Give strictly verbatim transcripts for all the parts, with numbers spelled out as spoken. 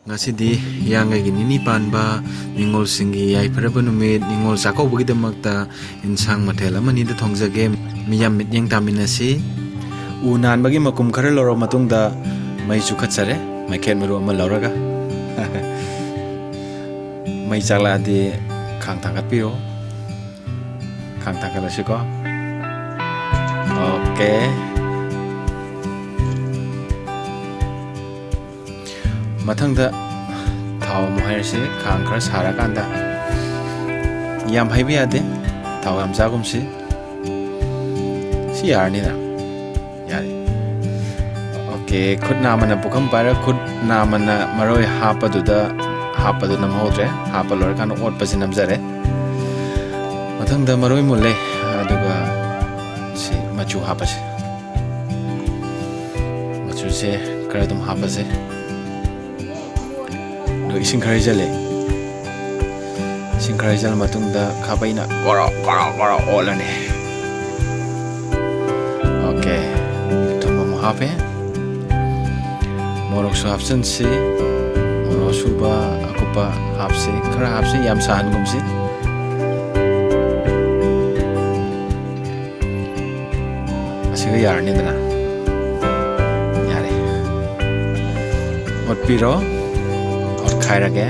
ꯉꯁꯤꯗꯤ ꯍꯤꯌꯥꯡꯒꯩꯒꯤ ꯅꯤꯅꯤ ꯄꯥꯟꯕ ꯅꯤꯉꯣꯜꯁꯤꯡꯒꯤ ꯌꯥꯏꯐꯔꯕ ꯅꯨꯃꯤꯠ, ꯅꯤꯉꯣꯜ ꯆꯥꯛꯀꯧꯕꯒꯤꯗꯃꯛꯇ ꯏꯟꯁꯥꯡ ꯃꯊꯦꯜ ꯑꯃꯅꯤꯗ ꯊꯣꯡꯖꯒꯦ꯫ ꯃꯤꯌꯥꯝ ꯃꯤꯠꯌꯦꯡ ꯇꯥꯃꯤꯟꯅꯁꯤ꯫ ꯎ ꯅꯥꯟꯕꯒꯤ ꯃꯀꯨꯝ ꯈꯔ ꯂꯧꯔꯕ ꯃꯇꯨꯡꯗ ꯃꯩ ꯆꯨꯈꯠꯆꯔꯦ, ꯃꯩꯈꯦꯠ ꯃꯔꯨ ꯑꯃ ꯂꯧꯔꯒ꯫ ꯃꯩ ꯆꯥꯛꯂꯛꯑꯗꯤ ꯈꯥꯡ ꯊꯥꯡꯒꯠꯄꯤꯔꯣ꯫ ꯈꯥꯡ ꯊꯥꯡꯒꯠꯂꯁꯤꯀꯣ꯫ ꯑꯣꯀꯦ꯫ ꯃꯊꯪꯗ ꯊꯥꯎ ꯑꯃꯨꯛ ꯍꯩꯔꯁꯤ, ꯈꯥꯡ ꯈꯔ ꯁꯥꯔꯀꯥꯟꯗ꯫ ꯌꯥꯝ ꯍꯩꯕ ꯌꯥꯗꯦ, ꯊꯥꯎ ꯌꯥꯝ ꯆꯥꯒꯨꯝꯁꯤ꯫ ꯁꯤ ꯌꯥꯔꯅꯤꯅ? ꯌꯥꯔꯦ꯫ ꯑꯣꯀꯦ, ꯈꯨꯠ ꯅꯥꯝꯃꯅ ꯄꯨꯈꯝ ꯄꯥꯏꯔ, ꯈꯨꯠ ꯅꯥꯝꯃꯅ ꯃꯔꯣꯏ ꯍꯥꯞꯄꯗꯨꯗ, ꯍꯥꯞꯄꯗꯨ ꯅꯝꯍꯧꯗ꯭ꯔꯦ꯫ ꯍꯥꯞꯄ ꯂꯣꯏꯔꯀꯥꯟꯗ ꯑꯣꯠꯄꯁꯤ ꯅꯝꯖꯔꯦ꯫ ꯃꯊꯪꯗ ꯃꯔꯣꯏ ꯃꯨꯜꯂꯦ, ꯑꯗꯨꯒ ꯁꯤ ꯃꯆꯨ ꯍꯥꯞꯄꯁꯦ꯫ ꯃꯆꯨꯁꯦ ꯈꯔ ꯑꯗꯨꯝ ꯍꯥꯞꯄꯁꯦ꯫ ꯑꯗꯣ ꯏꯁꯤꯡ ꯈꯔ ꯍꯩꯖꯜꯂꯦ꯫ ꯏꯁꯤꯡ ꯈꯔ ꯍꯩꯖꯜꯂ ꯃꯇꯨꯡꯗ ꯈꯥꯕꯩꯅ ꯒꯣꯔꯣ ꯒꯣꯔꯣ ꯒꯣꯔꯣ ꯑꯣꯠꯂꯅꯤ꯫ ꯑꯣꯀꯦ, ꯊꯨꯝ ꯑꯃꯨꯛ ꯍꯥꯞꯄꯦ꯫ ꯃꯣꯔꯣꯛꯁꯨ ꯍꯥꯞꯆꯤꯟꯁꯤ꯫ ꯃꯣꯔꯣꯛ ꯑꯁꯨꯕ ꯑꯀꯨꯞꯄ ꯍꯥꯞꯁꯤ, ꯈꯔ ꯍꯥꯞꯁꯤ, ꯌꯥꯝ ꯁꯥꯍꯟꯒꯨꯝꯁꯤ꯫ ꯑꯁꯤꯒ ꯌꯥꯔꯅꯤꯗꯅ? ꯌꯥꯔꯦ꯫ ꯑꯣꯠꯄꯤꯔꯣ꯫ ꯑꯣꯠꯈꯥꯏꯔꯒꯦ꯫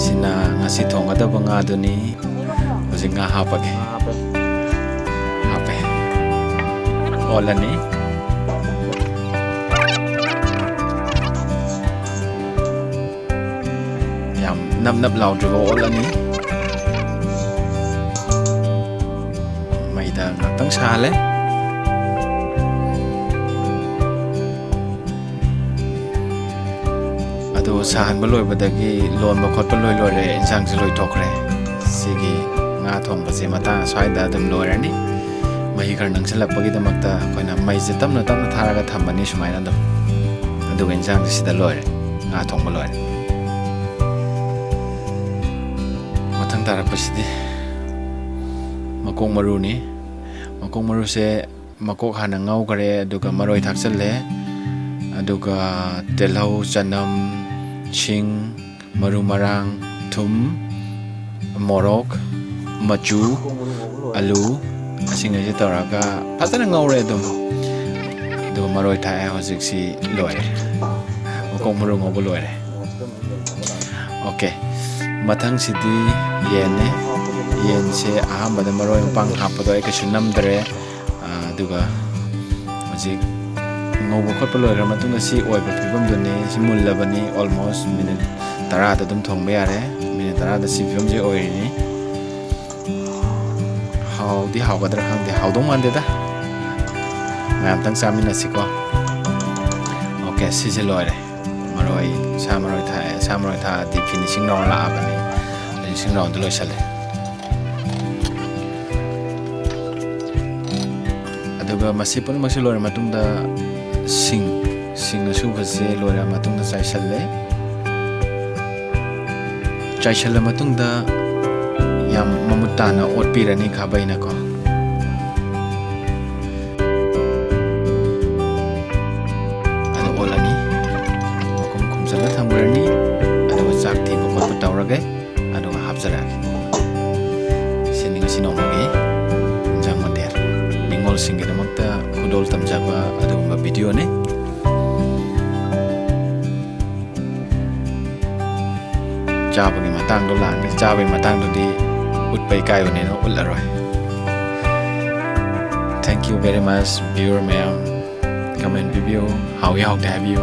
ꯁꯤꯅ ꯉꯁꯤ ꯊꯣꯡꯒꯗꯕ ꯉꯥꯗꯨꯅꯤ꯫ ꯍꯧꯖꯤꯛ ꯉꯥ ꯍꯥꯞꯄꯒꯦ꯫ ꯍꯥꯞꯄꯦ꯫ ꯑꯣꯠꯂꯅꯤ꯫ ꯌꯥꯝ ꯅꯞ ꯅꯞ ꯂꯥꯎꯗ꯭ꯔꯤꯕ ꯑꯣꯠꯂꯅꯤ꯫ ꯃꯩꯗ ꯉꯥꯛꯇꯪ ꯁꯥꯍꯜꯂꯦ꯫ ꯑꯗꯨ ꯁꯥꯍꯟꯕ ꯂꯣꯏꯕꯗꯒꯤ ꯂꯣꯟꯕ ꯈꯣꯠꯄ ꯂꯣꯏ ꯂꯣꯏꯔꯦ, ꯏꯟꯁꯥꯡꯁꯦ ꯂꯣꯏꯊꯣꯛꯈ꯭ꯔꯦ꯫ ꯁꯤꯒꯤ ꯉꯥ ꯊꯣꯡꯕꯁꯦ ꯃꯇꯥꯡ ꯑꯁ꯭ꯋꯥꯏꯗ ꯑꯗꯨꯝ ꯂꯣꯏꯔꯅꯤ꯫ ꯃꯍꯤ ꯈꯔ ꯅꯪꯁꯤꯜꯂꯛꯄꯒꯤꯗꯃꯛꯇ ꯑꯩꯈꯣꯏꯅ ꯃꯩꯁꯦ ꯇꯞꯅ ꯇꯞꯅ ꯊꯥꯔꯒ ꯊꯝꯃꯅꯤ ꯁꯨꯃꯥꯏꯅ ꯑꯗꯨꯝ꯫ ꯑꯗꯨꯒ ꯏꯟꯁꯥꯡꯁꯦ ꯁꯤꯗ ꯂꯣꯏꯔꯦ, ꯉꯥ ꯊꯣꯡꯕ ꯂꯣꯏꯔꯦ꯫ ꯃꯊꯪ ꯇꯥꯔꯛꯄꯁꯤꯗꯤ ꯃꯀꯣꯛ ꯃꯔꯨꯅꯤ꯫ ꯃꯀꯣꯛ ꯃꯔꯨꯁꯦ ꯃꯀꯣꯛ ꯍꯥꯟꯅ ꯉꯧꯈꯔꯦ, ꯑꯗꯨꯒ ꯃꯔꯣꯏ ꯊꯥꯛꯆꯜꯂꯦ, ꯑꯗꯨꯒ ꯇꯤꯜꯍꯧ, ꯆꯅꯝ, ꯁꯤꯡ, ꯃꯔꯨ ꯃꯔꯥꯡ, ꯊꯨꯝ, ꯃꯣꯔꯣꯛ, ꯃꯆꯨ, ꯑꯂꯨ, ꯑꯁꯤꯉꯩꯁꯦ ꯇꯧꯔꯒ ꯐꯖꯅ ꯉꯧꯔꯦ ꯑꯗꯨꯝ꯫ ꯑꯗꯨꯒ ꯃꯔꯣꯏ ꯊꯥꯛꯑꯦ꯫ ꯍꯧꯖꯤꯛꯁꯤ ꯂꯣꯏꯔꯦ, ꯃꯀꯣꯛ ꯃꯔꯨ ꯉꯧꯕ ꯂꯣꯏꯔꯦ꯫ ꯑꯣꯀꯦ, ꯃꯊꯪꯁꯤꯗꯤ ꯌꯦꯟꯅꯦ꯫ ꯌꯦꯟꯁꯦ ꯑꯍꯥꯟꯕꯗ ꯃꯔꯣꯏ ꯃꯄꯥꯡ ꯍꯥꯞꯄꯗꯣ ꯑꯩ ꯀꯩꯁꯨ ꯅꯝꯗ꯭ꯔꯦ꯫ ꯑꯗꯨꯒ ꯍꯧꯖꯤꯛ ꯉꯧꯕ ꯈꯣꯠꯄ ꯂꯣꯏꯈ꯭ꯔ ꯃꯇꯨꯡꯗ ꯁꯤ ꯑꯣꯏꯕ ꯐꯤꯕꯝꯗꯨꯅꯤ꯫ ꯁꯤ ꯃꯨꯜꯂꯕꯅꯤ, almost ꯃꯤꯅꯤꯠ ꯇꯔꯥꯗ ꯑꯗꯨꯝ ꯊꯣꯡꯕ ꯌꯥꯔꯦ꯫ ꯃꯤꯅꯤꯠ ꯇꯔꯥꯗ ꯁꯤ ꯐꯤꯕꯝꯁꯦ ꯑꯣꯏꯔꯤꯅꯤ꯫ ꯍꯥꯎꯗꯤ ꯍꯥꯎꯒꯗ꯭ꯔꯥ ꯈꯪꯗꯦ, ꯍꯥꯎꯗꯧ ꯃꯥꯟꯗꯦꯗ꯫ ꯃꯌꯥꯝꯇꯪ ꯆꯥꯃꯤꯟꯅꯁꯤꯀꯣ꯫ ꯑꯣꯀꯦ, ꯁꯤꯁꯦ ꯂꯣꯏꯔꯦ꯫ ꯃꯔꯣꯏ, ꯁꯥ ꯃꯔꯣꯏ ꯊꯥꯛꯑꯦ꯫ ꯁꯥ ꯃꯔꯣꯏ ꯊꯥꯛꯑꯗꯤ finishing round ꯂꯥꯛꯑꯕꯅꯤ꯫ Finishing roundꯗ ꯂꯣꯏꯁꯜꯂꯦ꯫ ꯑꯗꯨꯒ ꯃꯁꯤ ꯄꯨꯝꯅꯃꯛꯁꯦ ꯂꯣꯏꯔ ꯃꯇꯨꯡꯗ ꯁꯤꯡ, ꯁꯤꯡ ꯑꯁꯨꯕꯁꯦ ꯂꯣꯏꯔ ꯃꯇꯨꯡꯗ ꯆꯥꯏꯁꯜꯂꯦ꯫ ꯆꯥꯏꯁꯜꯂ ꯃꯇꯨꯡꯗ ꯌꯥꯝ ꯃꯃꯨꯠ ꯇꯥꯅ ꯑꯣꯠꯄꯤꯔꯅꯤ ꯈꯥꯕꯩꯅꯀꯣ꯫ ꯑꯗꯨ ꯑꯣꯠꯂꯅꯤ, ꯃꯈꯨꯝ ꯈꯨꯝꯖꯤꯜꯂ ꯊꯝꯈ꯭ꯔꯅꯤ꯫ ꯑꯗꯨꯒ ꯆꯥꯛ ꯊꯤꯕ ꯈꯣꯠꯄ ꯇꯧꯔꯒꯦ, ꯑꯗꯨꯒ ꯍꯥꯞꯆꯔꯛꯑꯒꯦ꯫ ꯁꯤꯅꯤ ꯉꯁꯤ ꯅꯣꯡꯃꯒꯤ ꯏꯟꯖꯥꯡ ꯃꯊꯦꯜ꯫ ꯅꯤꯉꯣꯜꯁꯤꯡꯒꯤꯗꯃꯛꯇ ꯈꯨꯗꯣꯜ ꯇꯝꯖꯕ ꯑꯗꯨꯒꯨꯝꯕ videoꯅꯤ꯫ ꯆꯥꯕꯒꯤ ꯃꯇꯥꯡꯗꯣ ꯂꯥꯛꯑꯅꯤ꯫ ꯆꯥꯕꯒꯤ ꯃꯇꯥꯡꯗꯨꯗꯤ ꯎꯠꯄ ꯏꯀꯥꯏꯕꯅꯤꯅ ꯎꯠꯂꯔꯣꯏ꯫ Thank you very much, viewer ꯃꯌꯥꯝ꯫ Comment ꯄꯤꯕꯤꯌꯨ, ꯍꯥꯎꯏ ꯍꯥꯎꯇꯦ ꯍꯥꯏꯕꯤꯌꯨ꯫